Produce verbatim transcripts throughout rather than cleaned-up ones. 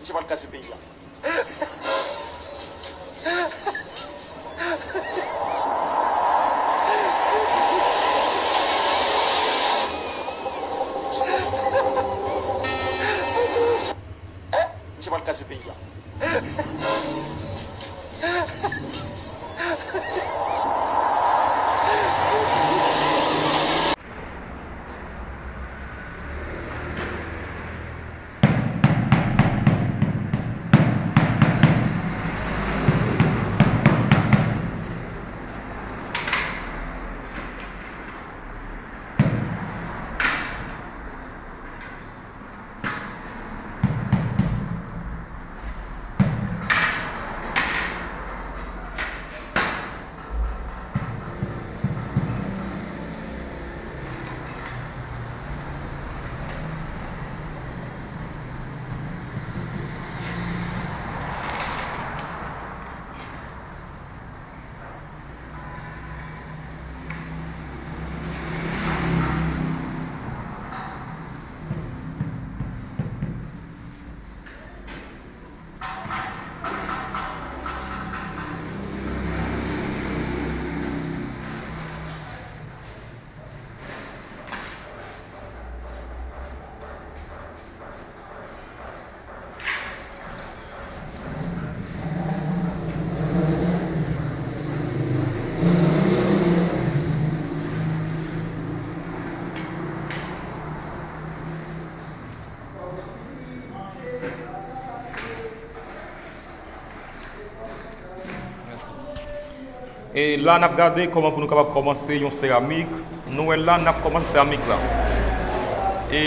Misye pral kraze peyi a. Misye pral kraze peyi a. E la, n ap gade kòman pou nou kapab kòmanse yon seramik. Nou wè la, n ap kòmanse seramik la. E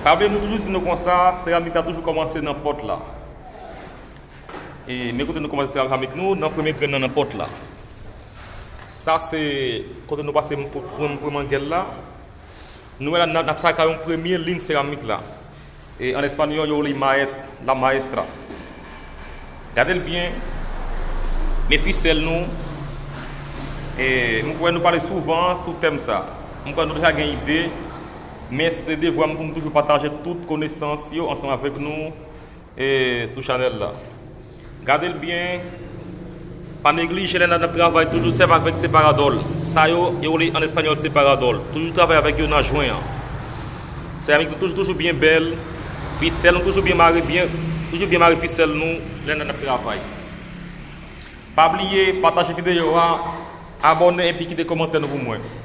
pa bliye, nou toujou di nou konsa, seramik la toujou kòmanse nan pòt la. E men kote nou kòmanse seramik nou, nan premye grenn nan, nan pòt la. Sa se kote nou pase pou, pou, pou mangèl la. Nou wè la, n ap, n ap saka yon premye liy seramik la. E an espanyòl, yo rele maèt, la maestra. Gade l byen, men fisèl nou. E m kwè nou pale souvan sou tèm sa. M kwè nou deja gen ide, men se devwa m pou m toujou pataje tout konesans yo ansanm avèk nou. E sou chanèl la. Gade l byen. Pa neglije lè n ap travay, toujou sèvi avèk separadò. Sa yo, yo rele an espanyòl separadò. Toujou travay avèk yo nan jwen an. Seramik nou toujou, toujou byen bèl. Fisèl nou toujou byen mare, byen, toujou byen mare fisèl nou lè n ap travay. Pa bliye pataje videyo a, abòne epi kite kòmantè nou pou mwen.